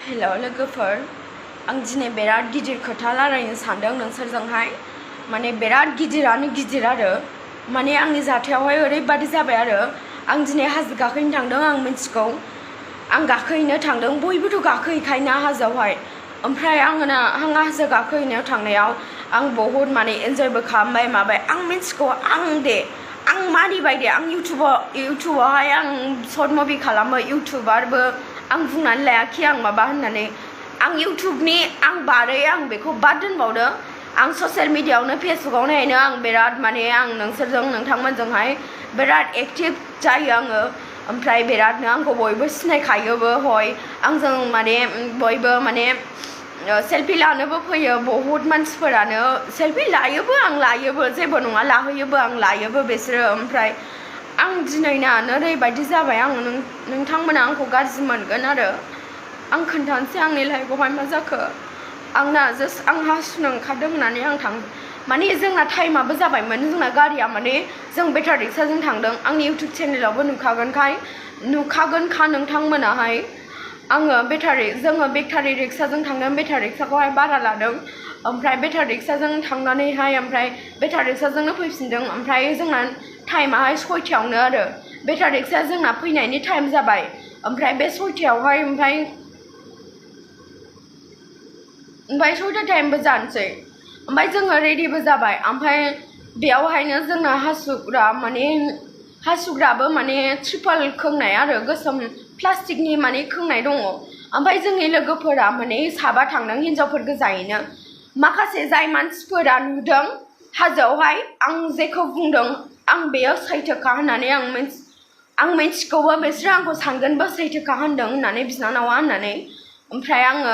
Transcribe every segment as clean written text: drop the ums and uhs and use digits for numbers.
हेल' लोगोफोर आं दिनै बिराद गिदिर खोथा रायलायनो सानदों नोंसोरजोंहाय माने बिराद गिदिरानो गिदिर आरो माने आंनि जाथायावहाय ओरैबादि जाबाय आरो आं दिनै हाजो गाखोहैनो थांदों आं मिथिगौ आं गाखोहैनो थांदों बयबोथ' गाखोहैखायोना हाजोआवहाय ओमफ्राय आं हाजो गाखोहैनायाव थांनायाव आं बहुद माने एन्जयबो खालामबाय माबाय आं मिथिगौ आं मानिबाय दे आं इउटुबावहाय आं सर्ट मुभि खालामो इउटुबारबो आं बुंनानै लायाखि आं माबा होननानै आं इउटुबनि आं बारै आं बेखौ बाद दोनबावदो आं ससियेल मिडियाआवनो फेसबुकआवनो आं बिराद माने आं नोंसोरजों नोंथांमोनजोंहाय बिराद एक्टिभ जायो आङो ओमफ्राय बिरादनो आंखौ बयबो सिनायखायोबो हय आंजों माने बयबो माने सेल्फि लानोबो फैयो बहुद मानसिफोरानो सेल्फि लायोबो आं लायोबो जेबो नङा लाहोयोबो आं लायोबो बिसोरो ओमफ्राय आं दिनैना ओरैबायदि जाबाय आं नोंथांमोना आंखौ गाज्रि मोनगोन आरो आं खोन्थानोसै आंनि लाइफआवहाय मा जाखो आंना जास्ट आं हासुनो ओंखारदों होननानै आं थांदों माने जोंना टाइमाबो जाबायमोन जोंना गारिया माने जों बेटारि रिक्साजों थांदों आंनि इउटुब चेनेलावबो नुखागोनखा नोंथांमोनाहाय जोङो बेटारि रिक्साजों थांदों बेटारि रिक्साखौहाय भारा लादों ओमफ्राय बेटारि रिक्साजों थांनानैहाय ओमफ्राय बेटारि रिक्साजोंनो फैफिनदों ओमफ्राय जोंना टाइमाहाय 6टायावनो आरो बेटारि रिक्साया जोंना फैनायनि टाइम जाबाय ओमफ्राय बे 6टायावहाय ओमफ्राय 6टा टाइमबो जानोसै ओमफ्राय जोङो रेडिबो जाबाय ओमफ्राय बेयावहायनो जोंना हासुग्राबो माने ट्रिपल खोंनाय आरो गोसोम प्लास्टिकनि माने खोंनाय दङ ओमफ्राय जोंनि लोगोफोरा माने साबा थांदों हिनजावफोर गोजायैनो माखासे जाय मानसिफोरा नुदों हाजोआवहाय आं जेखौ बुंदों आं बेयो सैथोखा होननानै आं मिथिगौबो बिसोरो आंखौ सानगोनबो सैथोखा होनदों होननानै बिनानावा होननानै ओमफ्राय आङो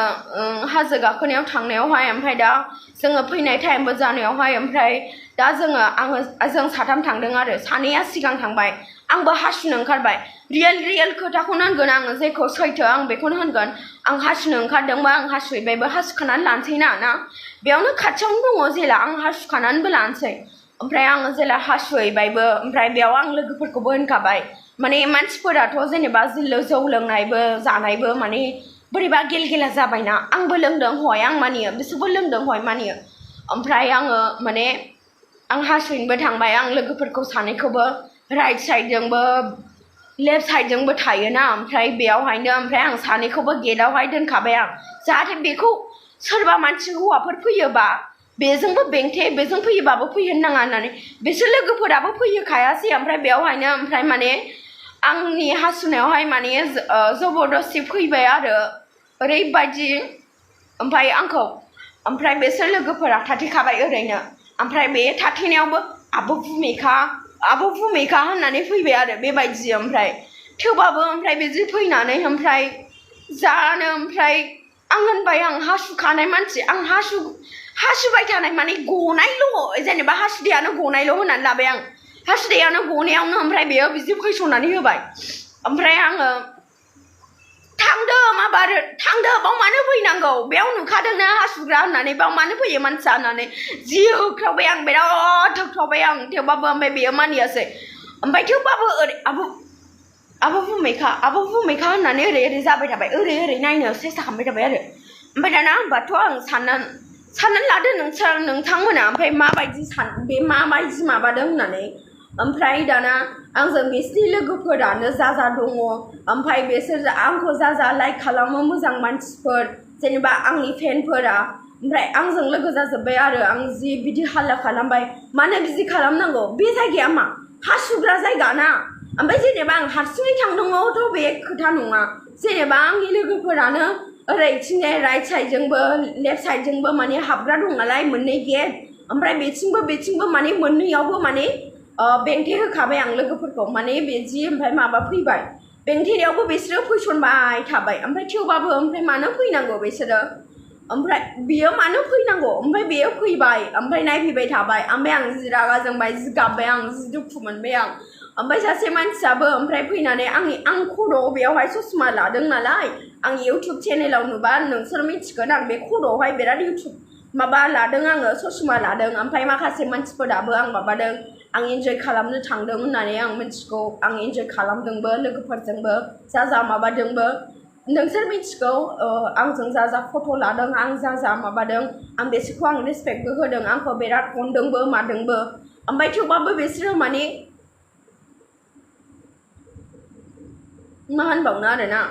हाजो गाखोनायाव थांनायावहाय ओमफ्राय दा जोङो फैनाय टाइमबो जानायावहाय ओमफ्राय दा जों साथाम थांदों आरो सानैया सिगां थांबाय आंबो हासुनो ओंखारबाय रियेल खोथाखौनो होनगोन आङो जेखौ सैथो आं बेखौनो होनगोन आं हासुनो ओंखारदोंबा आं हासुहैबायबो हासुखानानै लानोसै ना बेयावनो खाथियावनो दङ जेला आं हासुखानानैबो लानोसै ओमफ्राय आङो जेला हासुहैबायबो ओमफ्राय बेयाव आं लोगोफोरखौबो होनखाबाय माने मानसिफोराथ' जेनेबा जौ लोंनायबो जानायबो माने बोरैबा गेलगेला जाबायना आंबो लोंदों हय आं मानियो बिसोरबो लोंदों हय मानियो ओमफ्राय आङो माने आं हासुहैनोबो थांबाय आं लोगोफोरखौ सानैखौबो राइट साइडजोंबो लेफ्ट साइडजोंबो थायोना ओमफ्राय बेयावहायनो ओमफ्राय आं सानैखौबो गेटआवहाय दोनखाबाय आं जाहाथे बेखौ सोरबा मानसि हौवाफोर फैयोबा बेजोंबो बेजों फैयोबाबो फैहोनो नाङा होननानै बिसोर लोगोफोराबो फैयोखायासै ओमफ्राय बेयावहायनो ओमफ्राय माने आंनि हासुनायावहाय माने जबरदस्ति फैबाय आरो ओरैबायदि ओमफ्राय बिसोर लोगोफोरा थाथेखाबाय ओरैनो ओमफ्राय बे थाथेनायावबो आब' भुमिका होननानै फैबाय आरो बेबायदि ओमफ्राय थेवबाबो ओमफ्राय बिदि फैनानै ओमफ्राय आं होनबाय आं हासुखानाय मानसि आं हासुबाय थानाय माने गनायल' जेनेबा हासुदैयानो गनायल' होननानै लाबाय आं हासुदैयानो गनायावनो ओमफ्राय बेयो बिदि फैसननानै होबाय ओमफ्राय आङो थांदो बाव मानो फैनांगौ बेयाव नुखादोंना हासुग्रा होननानै बाव मानो फैयो मानसिया होननानै जि होख्रावबाय आं बिराद होख्रावबाय आं थेवबाबो ओमफ्राय बेयो मानियासै ओमफ्राय थेवबाबो ओरै आब' भुमिका होननानै ओरै जाबाय थाबाय ओरै नायनो सेस्था खालामबाय थाबाय आरो ओमफ्राय दाना होनबाथ' आं साननानै लादो नोंथांमोना ओमफ्राय माबायदि माबादों होननानै ओमफ्राय दाना आंजों बिसिनि लोगोफोरानो जा दङ ओमफ्राय बिसोर आंखौ जा लाइक खालामो मोजां मानसिफोर जेनेबा आंनि फेनफोरा ओमफ्राय आंजों लोगो जाजोब्बाय आरो आं जि बिदि हाल्ला खालामबाय मानो बिदि खालामनांगौ बे जायगाया मा हासुग्रा जायगा ना ओमफ्राय जेनेबा आं हारसिङै थांदोंथ' बे खोथा नङा जेनेबा आंनि लोगोफोरानो ओरैथिंजाय राइट साइडजोंबो लेफ्ट साइडजोंबो माने हाबग्रा दं नालाय मोननै गेट ओमफ्राय बेथिंबो माने मोननैयावबो माने बेंथे होखाबाय आं लोगोफोरखौ माने बिदि ओमफ्राय माबा फैबाय बेंथेनायावबो बिसोरो फैसनबाय थाबाय ओमफ्राय थेवबाबो ओमफ्राय मानो फैनांगौ बिसोरो ओमफ्राय बियो मानो फैनांगौ ओमफ्राय बेयो फैबाय ओमफ्राय नायफैबाय थाबाय ओमफ्राय आं जि रागा जोंबाय जि गाबबाय आं जि दुखु मोनबाय आं ओमफ्राय सासे मानसियाबो ओमफ्राय फैनानै आं खर'आव बेयावहाय ससमा लादों नालाय आं इउटुब चेनेलाव नुबा नोंसोर मिथिगोन आं बे खर'आवहाय बिराद माबा लादों आङो ससमा लादों ओमफ्राय माखासे मानसिफोराबो आं माबादों आं इन्जय खालामनो थांदों होननानै आं मिथिगौ आं इन्जय खालामदोंबो लोगोफोरजोंबो जा माबादोंबो नोंसोर मिथिगौ आंजों जा जा फट' लादों आं जा जा माबादों आं बिसोरखौ आं रेसपेक्टबो होदों आंखौ बिराद अनदोंबो मादोंबो ओमफ्राय थेवबाबो बिसोरो माने मा होनबावनो आरोना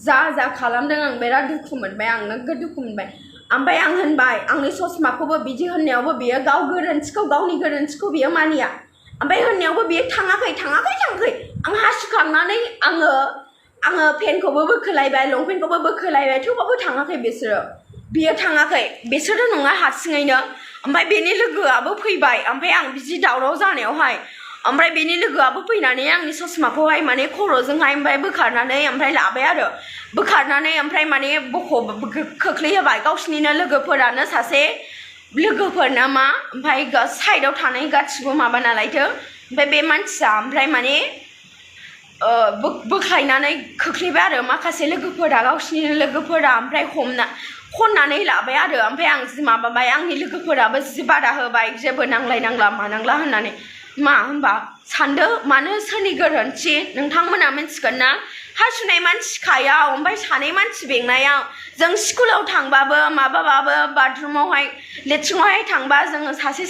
जा जा खालामदों आं बिराद दुखु मोनबाय आं नोगोद दुखु मोनबाय ओमफ्राय आं होनबाय आंनि ससमाखौबो बिदि होननायावबो बियो गाव गोरोन्थिखौ गावनि गोरोन्थिखौ बियो मानिया ओमफ्राय होननायावबो बियो थाङाखै आं हासुखांनानै आङो पेनखौबो बोखोलायबाय लंपेन्टखौबो बोखोलायबाय थेवबाबो थाङाखै बियो थाङाखै बिसोरो नङा हारसिङैनो ओमफ्राय बेनि लोगोआबो फैबाय ओमफ्राय आं बिदि दावराव जानायावहाय ओमफ्राय बेनि लोगोआबो फैनानै आंनि ससमाखौहाय माने खर'जोंहाय ओमफ्राय बोखारनानै ओमफ्राय लाबाय आरो बोखारनानै ओमफ्राय माने खोख्लैहोबाय गावसिनिनो लोगोफोरानो सासे लोगोफोरना मा ओमफ्राय साइडआव थानाय गासिबो माबा नालायथो ओमफ्राय बे मानसिया ओमफ्राय माने बोख्लायनानै खोख्लैबाय आरो माखासे लोगोफोरा गावसिनिनो लोगोफोरा ओमफ्राय खननानै लाबाय आरो ओमफ्राय आं जि माबाबाय आंनि लोगोफोराबो जि बादा होबाय जेबो नांलायनांला मानांला होननानै मा होनबा सानदो मानो सोरनि गोरोन्थि नोंथांमोना मिथिगोन ना हासुनाय मानसि खायाव ओमफ्राय सानै मानसि बेंनायाव जों स्कुलाव थांबाबो माबाबाबो बाथरुमावहाय लेट्रिनावहाय थांबा जोङो सासे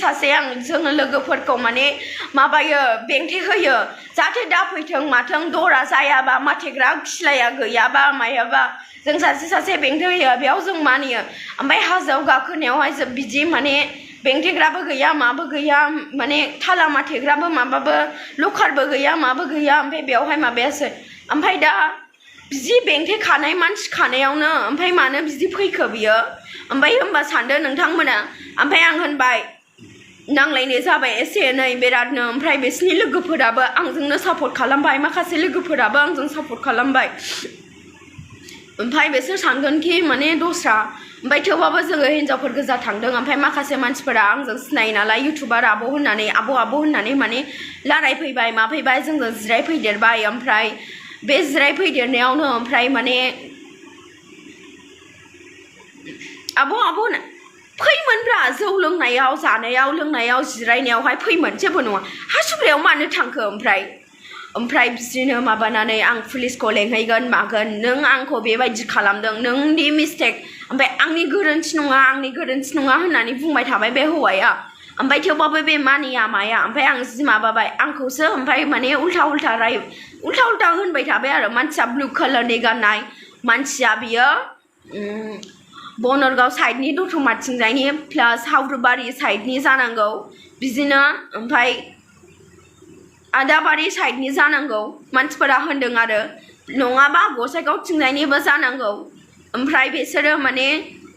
जोङो लोगोफोरखौ माने माबायो बेंथे होयो जाहाथे दाफैथों माथों दरा जायाबा माथेग्रा खिलाया गैयाबा मायाबा जों सासे बेंथे होयो बेयाव जों मानियो ओमफ्राय हाजोआव गाखोनायावहाय जों बिदि माने बेंथेग्राबो गैया माबो गैया माने थाला माथेग्राबो माबाबो लकारबो गैया माबो गैया ओमफ्राय बेयावहाय माबायासै ओमफ्राय दा बिदि बेंथे खानाय मानसि खानायावनो ओमफ्राय मानो बिदि फैखो बियो ओमफ्राय होनबा सानदो नोंथांमोना ओमफ्राय आं होनबाय नांलायनाय जाबाय एसे एनै बिरादनो ओमफ्राय बिसोरनि लोगोफोराबो आंजोंनो सापर्ट खालामबाय माखासे लोगोफोराबो आंजों सापर्ट खालामबाय ओमफ्राय बिसोर सानगोनखि माने दस्रा ओमफ्राय थेवबाबो जोङो हिनजावफोर गोजा थांदों ओमफ्राय माखासे मानसिफोरा आंजों सिनायो नालाय इउटुबार आब' होननानै माने रायलायफैबाय माफैबाय जोंजों जिरायफैदेरबाय ओमफ्राय बे जिरायफैदेरनायावनो ओमफ्राय माने आब' फैमोनब्रा जौ लोंनायाव जानायाव लोंनायाव जिरायनायावहाय फैमोन जेबो नङा हासुग्रायाव मानो थांखो ओमफ्राय बिदिनो माबानानै आं पुलिसखौ लेंहैगोन मागोन नों आंखौ बेबायदि खालामदों नोंनि मिस्टेक ओमफ्राय आंनि गोरोन्थि नङा होननानै बुंबाय थाबाय बे हौवाया ओमफ्राय थेवबाबो बे मानिया माया ओमफ्राय आं जि माबाबाय आंखौसो ओमफ्राय माने उल्था होनबाय थाबाय आरो मानसिया ब्लु कालारनि गाननाय मानसिया बियो बनरगाव साइडनि दतमाथिंजायनि प्लास हावरुबारि साइडनि जानांगौ बिदिनो ओमफ्राय आदाबारि साइडनि जानांगौ मानसिफोरा होनदों आरो नङाबा गसाइगावथिंजायनिबो जानांगौ ओमफ्राय बिसोरो माने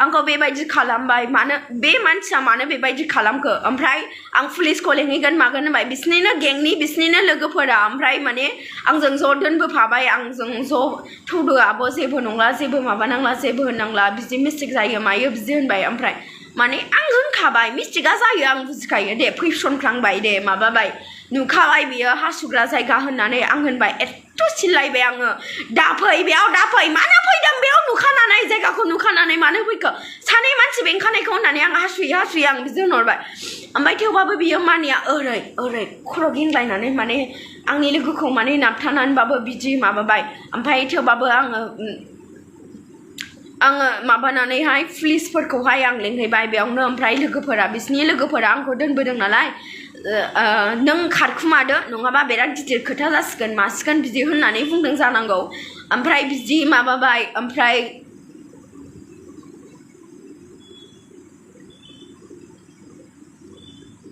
आंखौ बेबायदि खालामबाय मानो बे मानसिया मानो बेबायदि खालामखो ओमफ्राय आं पुलिसखौ लेंहैगोन मागोन होनबाय बिसोरनिनो गेंनि बिसोरनिनो लोगोफोरा ओमफ्राय माने आंजों ज' दोनबोफाबाय आंजों ज' थौदो आब' जेबो नंला जेबो माबानांला जेबो होननांला बिदि मिस्टेक जायो मायो बिदि होनबाय ओमफ्राय माने आं होनखाबाय मिस्टेकआ जायो आं बुजिखायो दे फैसनफ्लांबाय दे माबाबाय नुखाबाय बियो हासुग्रा जायगा होननानै आं होनबाय एथ' सिल्लायबाय आङो दाफै बेयाव दाफै मानो फैदों बेयाव नुखानानै जायगाखौ नुखानानै मानो फैखो सानै मानसि बेंखानायखौ होननानै आं हासुयो आं बिदि होनहरबाय ओमफ्राय थेवबाबो बियो मानिया ओरै खर' गिंग्लायनानै माने आंनि लोगोखौ माने नाबथानानैबाबो बिदि माबाबाय ओमफ्राय थेवबाबो आङो माबानानैहाय पुलिसफोरखौहाय आं लेंहैबाय बेयावनो ओमफ्राय बिसिनि लोगोफोरा आंखौ दोनबोदों नालाय नों खारखुमादो नङाबा बिराद गिदिर खोथा जासिगोन मासिगोन बिदि होननानै बुंदों जानांगौ ओमफ्राय बिदि माबाबाय ओमफ्राय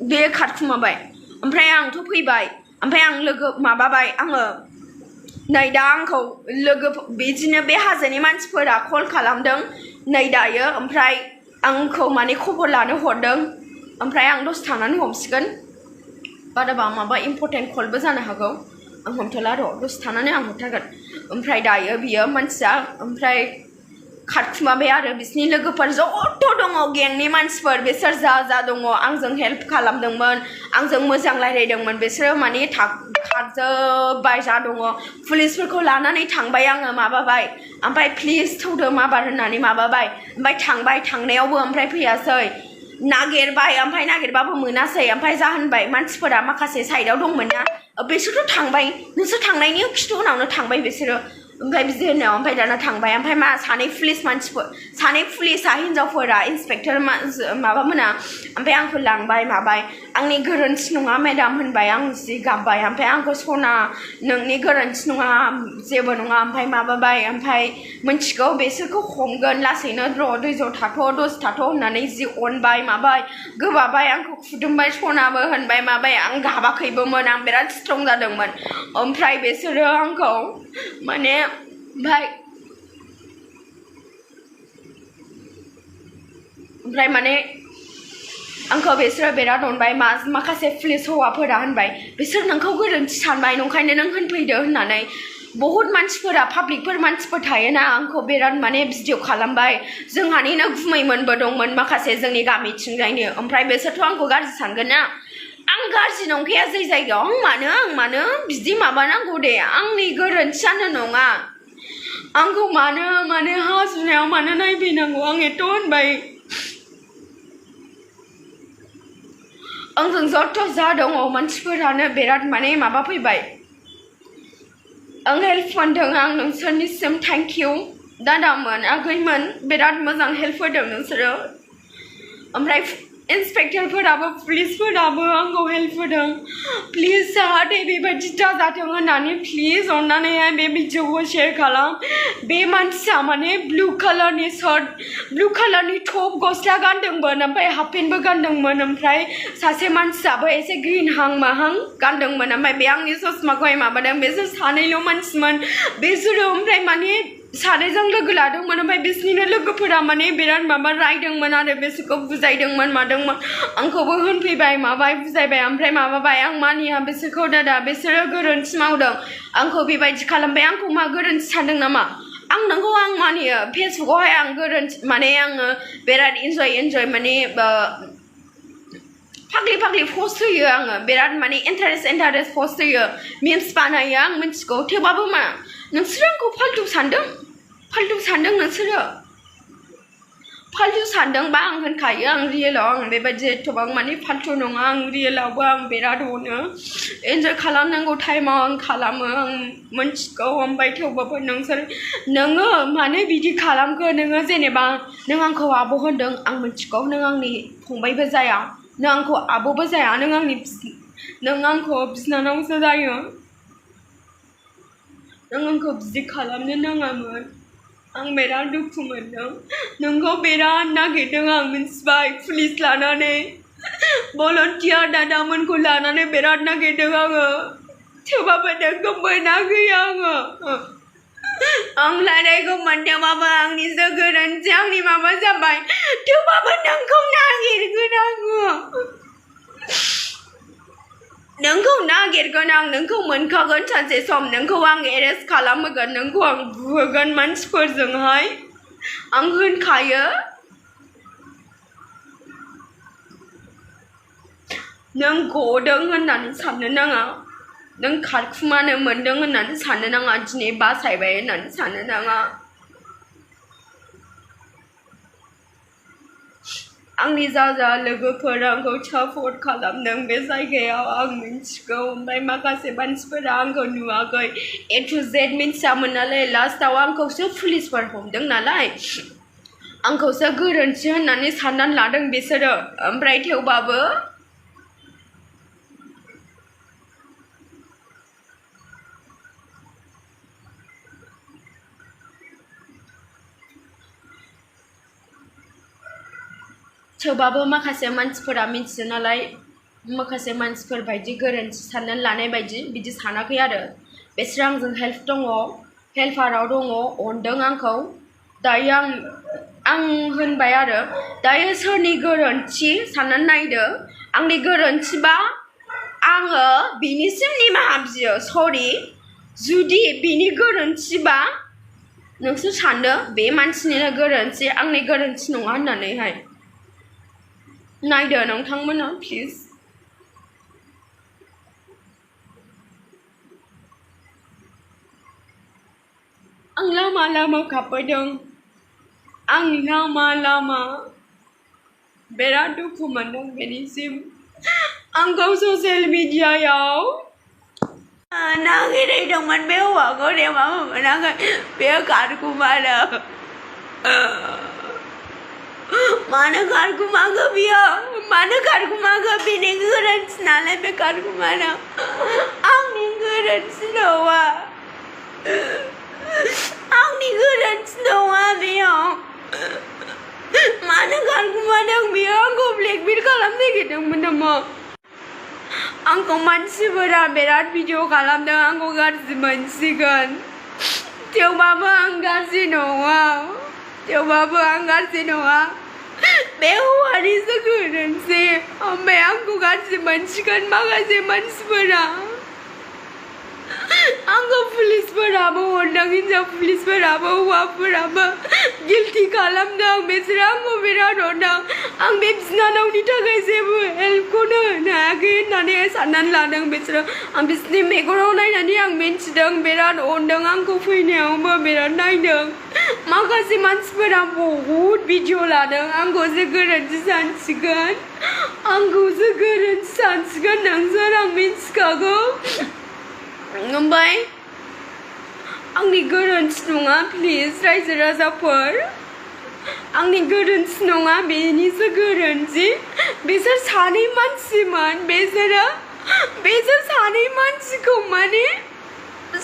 बे खारखुमाबाय ओमफ्राय आंथ' फैबाय ओमफ्राय आं माबाबाय आङो नै दा आंखौ बिदिनो बे हाजोनि मानसिफोरा कल खालामदों नै दायो ओमफ्राय आंखौ माने खबर लानो हरदों ओमफ्राय आं दसे थानानै हमसिगोन बाराबा माबा इम्परटेन्ट कलबो जानो हागौ आं हमथ'ला र' दसे थानानै आं हरथारगोन ओमफ्राय दायो बियो मानसिया ओमफ्राय खारखुमाबाय आरो बिसिनि लोगोफोर ज'थ' दङ गेंनि मानसिफोर बिसोर जा दङ आंजों हेल्प खालामदोंमोन आंजों मोजां रायलायदोंमोन बिसोरो माने खारजोब्बाय जा दङ पुलिसफोरखौ लानानै थांबाय आङो माबाबाय ओमफ्राय प्लिज थौदो माबार होननानै माबाबाय ओमफ्राय थांनायावबो ओमफ्राय फैयासै नागिरबाय ओमफ्राय नागिरबाबो मोनासै ओमफ्राय जाहोनबाय मानसिफोरा माखासे साइडआव दंमोन ना बिसोरथ' थांबाय नोंसोर थांनायनि खिथु उनावनो थांबाय बिसोरो ओमफ्राय बिदि होननायाव ओमफ्राय दाना थांबाय ओमफ्राय मा सानै पुलिसा हिनजावफोरा इन्सपेक्टर माबा मोना ओमफ्राय आंखौ लांबाय माबाय आंनि गोरोन्थि नङा मेडाम होनबाय आं जि गाबबाय ओमफ्राय आंखौ सना नोंनि गोरोन्थि नङा जेबो नङा ओमफ्राय माबाबाय ओमफ्राय मिन्थिगौ बेसोरखौ हमगोन लासैनो दैज' थाथ' दसे थाथ' होननानै जि अनबाय माबाय गोबाबाय आंखौ खुदुमबाय सनाबो होनबाय माबाय आं गाबाखैबोमोन आं बिराद स्ट्रं जादोंमोन ओमफ्राय बिसोरो आंखौ माने ओमफ्राय माने आंखौ बिसोरो बिराद अनबाय माखासे पुलिस हौवाफोरा होनबाय बिसोर नोंखौ गोरोन्थि सानबाय नंखायनो नों होनफैदो होननानै बहुत मानसिफोरा पाब्लिकफोर मानसिफोर थायोना आंखौ बिराद माने भिडिअ खालामबाय जोंहानिनो गुमैमोनबो दंमोन माखासे जोंनि गामिथिंजायनि ओमफ्राय बिसोरथ' आंखौ गाज्रि सानगोन ना आं गाज्रि नंखाया जै जायगायाव आं मानो बिदि माबानांगौ दे आंनि गोरोन्थियानो नङा आंखौ मानो हासुनायाव मानो नायफैनांगौ आं एथ' होनबाय आंजों जथ' जा दङ मानसिफोरानो बिराद माने माबा फैबाय आं हेल्प मोनदों आं नोंसोरनिसिम थेंक इउ दादामोन आगैमोन बिराद मोजां हेल्प होदों नोंसोरो ओमफ्राय इन्सपेक्टरफोराबो पुलिसफोराबो आंखौ हेल्प होदों प्लिज जाहाथे बेबायदि दाजाथों होननानै प्लिज अननानैहाय बे भिडिअखौ शेयार खालाम बे मानसिया माने ब्लु कालारनि शार्ट ब्लु कालारनि टप गस्ला गानदोंमोन ओमफ्राय हाफ पेन्टबो गानदोंमोन ओमफ्राय सासे मानसियाबो एसे ग्रीन हां माहां गानदोंमोन ओमफ्राय बे आंनि ससमाखौहाय माबादों बिसोर सानैल' मानसिमोन बिसोरो ओमफ्राय माने सानैजों लोगो लादोंमोन ओमफ्राय बिसोरनिनो लोगोफोरा माने बिराद माबा रायदोंमोन आरो बिसोरखौ बुजायदोंमोन मादोंमोन आंखौबो होनफैबाय माबाय बुजायबाय ओमफ्राय माबाबाय आं मानिया बिसोरखौ दादा बिसोरो गोरोन्थि मावदों आंखौ बेबायदि खालामबाय आंखौ मा गोरोन्थि सानदों नामा आं नोंखौ आं मानियो फेसबुकआवहाय आं गोरोन्थि माने आङो बिराद इन्जय माने फाग्लि पस्ट होयो आङो बिराद माने इन्टारेस्ट पस्ट होयो मिम्स बानायो आं मिन्थिगौ थेवबाबो मा नोंसोरो आंखौ फाल्तु सानदों नोंसोरो फाल्तु सानदोंबा आं होनखायो आं रियेलाव आं बेबायदि एथ'बां माने फाल्तु नङा आं रियेलावबो आं बिराद अनो इन्जय खालामनांगौ टाइमाव आं खालामो आं मिन्थिगौ ओमफ्राय थेवबाबो नोङो मानो बिदि खालामखो नोङो जेनेबा नों आंखौ आब' होनदों आं मिन्थिगौ नों आंनि फंबायबो जाया नों आंखौ आब'बो जाया नों आंखौ बिनानावसो जायो नों आंखौ बिदि खालामनो नाङामोन आं बिराद दुखु मोनदों नोंखौ बिराद नागिरदों आं मिन्थिबाय पुलिस लानानै भलन्टियार दादामोनखौ लानानै बिराद नागिरदों आङो थेवबाबो नोंखौ मोनाखै आङो आं लानायखौ मोनदोंबाबो आंनिसो गोरोन्थि आंनि माबा जाबाय थेवबाबो नोंखौ नागिरगोन आङो नोंखौ नागिरगोन आं नोंखौ मोनखागोन सानसे सम नोंखौ आं एरेस्ट खालामहोगोन नोंखौ आं बुहोगोन मानसिफोरजोंहाय आं होनखायो नों गदों होननानै साननो नाङा नों खारखुमानो मोनदों होननानै साननो नाङा दिनै बासायबाय होननानै साननो नाङा आंनि जा लोगोफोर आंखौ सापर्ट खालामदों बे जायगायाव आं मिन्थिगौ ओमफ्राय माखासे मानसिफोरा आंखौ नुवाखै A to Z मिन्थियामोन नालाय लास्टआव आंखौसो पुलिसफोर हमदों नालाय आंखौसो गोरोन्थि होननानै साननानै लादों बिसोरो ओमफ्राय थेवबाबो माखासे मानसिफोरा मिन्थियो नालाय माखासे मानसिफोर बायदि गोरोन्थि साननानै लानाय बायदि बिदि सानाखै आरो बिसोरो आंजों हेल्पाराव दङ अनदों आंखौ दायो आं होनबाय आरो दायो सोरनि गोरोन्थि साननानै नायदो आंनि गोरोन्थिबा आङो बिनिसिम निमाहा बियो सरि जुदि बिनि गोरोन्थिबा नोंसोर सानदो बे मानसिनिनो गोरोन्थि आंनि गोरोन्थि नङा होननानैहाय नायदो नोंथांमोना प्लिज आं लामा खाबबोदों आं लामा बिराद दुखु मोनदों बेनिसिम आंखौ ससियेल मिडियायाव नागिरहैदोंमोन बे हौवाखौ देमाबो मोनाखै बेयो खारखुमादों मानो खारखुमाखो बियो मानो खारखुमाखो बेनि गोरोन्थि नालाय बे खारखुमादों आंनि गोरोन्थि नङा आंनि गोरोन्थि नङा बेयाव मानो खारखुमादों बियो आंखौ ब्लेकमेल खालामनो नागिरदोंमोन नामा आंखौ मानसिफोरा बिराद भिडिअ खालामदों आंखौ गाज्रि मोनसिगोन थेवबाबो आं गाज्रि नङा बे हौवानिसो गोरोन्थि ओमफ्राय आंखौ गाज्रि मोनसिगोन माखासे मानसिफोरा आंखौ पुलिसफोराबो हरदों हिनजाव पुलिसफोराबो हौवाफोराबो गिल्टि खालामदों बिसोरो आंखौ बिराद हरदों आं बे बिनानावनि थाखाय जेबो हेल्पखौनो होनो हायाखै होननानै साननानै लादों बिसोरो आं बिसोरनि मेगनाव नायनानै आं मिन्थिदों बिराद अनदों आंखौ फैनायावबो बिराद नायदों माखासे मानसिफोरा बहुद भिडिअ लादों आंखौसो गोरोन्थि सानसिगोन नोंसोर आं मिन्थिखागौ ओमफ्राय आंनि गोरोन्थि नङा प्लिज रायजो राजाफोर आंनि गोरोन्थि नङा बेनिसो गोरोन्थि बिसोर सानै मानसिमोन बिसोर सानै मानसिखौ माने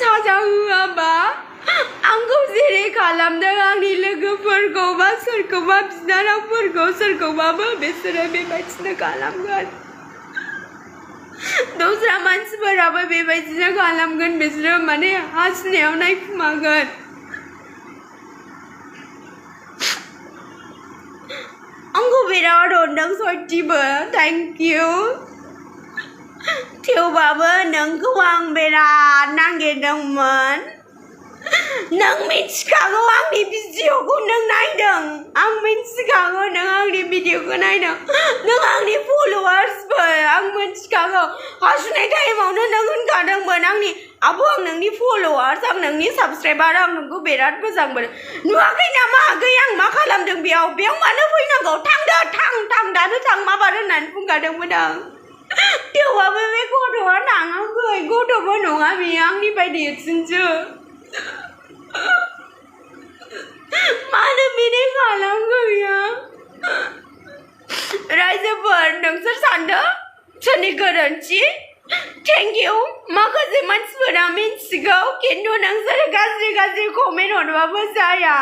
साजा होआबा आंखौ जेरै खालामदों आंनि लोगोफोरखौ बा सोरखौबा बिनानावफोरखौ सोरखौबाबो बिसोरो बेबायदिनो खालामगोन दस्रा मानसिफोराबो बेबायदिनो खालामगोन बिसोरो माने हासुनायाव नायखुमागोन आंखौ बिराद अनदों सयथिबो थेंक इउ थेवबाबो नोंखौ आं बिराद नागिरदोंमोन नों मिथिखागौ आंनि भिडिअखौ नों नायदों आं मिथिखागौ नों आंनि भिडिअखौ नायदों नों आंनि फलोवार्सफोर आं मिथिखागौ हासुनाय टाइमावनो नों होनखादोंमोन आंनि आब' आं नोंनि फलोवार्स आं नोंनि साबसक्राइबार आं नोंखौ बिराद मोजां मोनो नुवाखै नामा आगै आं मा खालामदों बेयाव मानो फैनांगौ थांदो थां दानो थां माबार होननानै बुंखादोंमोन आं थेवबाबो बे गथ'आ थाङाखै गथ'बो नङा बेयो आंनिफ्राय देरसिनसो मानो बिदि खालामखो बियो रायजोफोर नोंसोर सानदो सोरनि गोरोन्थि थेंक इउ माखासे मानसिफोरा मिन्थिगौ खिन्थु नोंसोर गाज्रि कमेन्ट हरबाबो जाया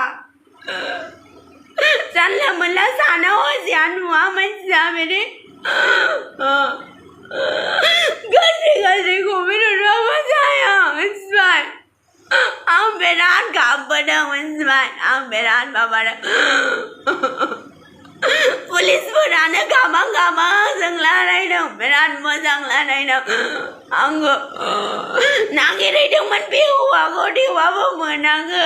जानला मोनला साना हसिया नुवा मानसिया बिदि गाज्रि कमेन्ट हरबाबो जाया मिथिबाय आं बिराद गाबबोदों मिथिबाय आं बिराद माबादों पुलिसफोरानो गाबा जों रायलायदों बिराद मोजां रायलायदों आंखौ नागिरहैदोंमोन बे हौवाखौ थेवबाबो मोनाखै